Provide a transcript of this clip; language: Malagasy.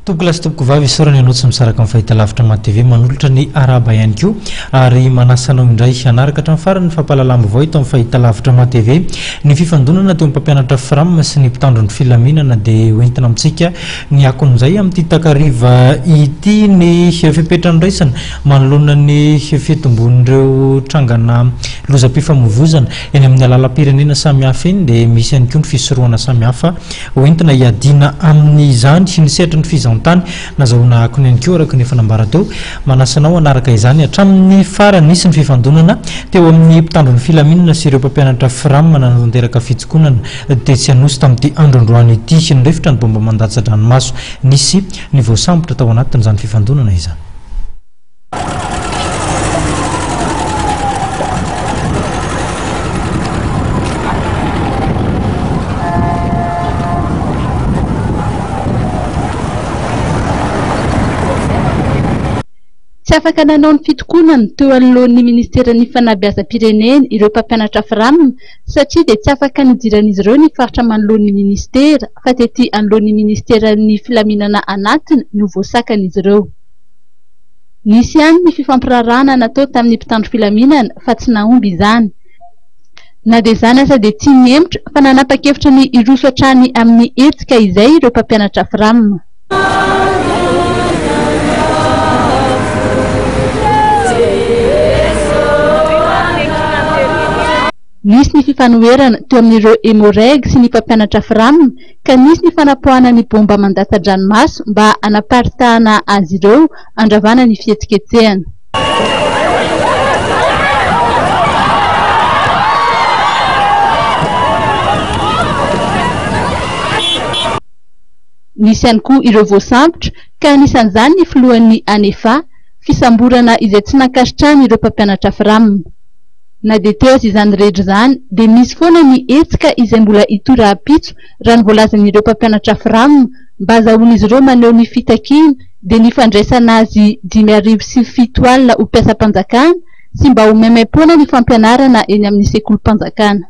Tompokolahy sy tompokovavy, isaorana ianao tsy misaraka amin'ny fahitalavitra MATV manolotra ny arahaba ihany koa ary manasa anao indray hanaraka hatramin'ny farany ny fampahalalam-baovao eto amin'ny fahitalavitra MATV. Ny fifandonana teo amin'ny mpampianatra Fram sy ny mpitandro ny filaminana dia hoentina amintsika ny akon'izay amin'ity takariva ity ny fepetra noraisina manoloana ny fitombon'ireo trangana lozam-pifamoivoizana eny amin'ny lalam-pirenena samihafa eny dia misy ihany koa ny fisorohana samihafa Ho entina hiadiana amin'izany ny sehatry ny fizahantany nazahoana akony ihany koa araka ny efa nambara teo. Manasa anao hanaraka izany hatramin'ny farany. Nisy ny fifandonana teo amin'ny mpitandro ny filaminana sy ireo mpampianatra Fram nanatanteraka fitokonana tetsy Anosy tamin'ity andro androany ity. Nirefotra ny baomba mandatsa-dranomaso. Nisy ny voasambotra tao anatin'izany fifandonana izany. Tsy afaka nanao ny fitokonany teo anoloan'ny ministeran'ny fanabeazam-pirenena ireo mpampianatra Fram satria dia tsy afaka nidiran'izy ireo ny faritra manoloan'ny ministera fa tety anoloan'ny ministeran'ny filaminana anatiny no voasakan'izy ireo. Nisy ihany ny fifampiraharahana natao tamin'ny mpitandro filaminana fa tsy nahomby izany. Na dia izany aza dia tsy nihemotra fa nanapa-kevitra ny hiroso hatrany amin'ny hetsika izay ireo mpampianatra Fram. Nisy ny fifanoherana teo amin'ireo Emmo-Reg sy ny mpampianatra Fram ka nisy ny fanapoahana ny baomba mandatsa-dranomaso mba hanaparitahana azy ireo handravana ny fihetsiketsehana. Nisy ihany koa ireo voasambotra ka anisan'izany ny filohan'ny Anefa, fisamborana izay tsy nankasitrahan'ireo mpampianatra Fram. Na dia teo aza izany rehetra izany dia misy foana ny hetsika izay mbola hitohy rahampitso raha ny voalazan'ireo mpampianatra Fram mba azahoan'izy ireo maneho ny fitakiana dia ny fandraisana azy 7007 ho mpiasam-panjakana sy mba ho maimaimpoana ny fampianarana eny amin'ny sekolim-panjakana.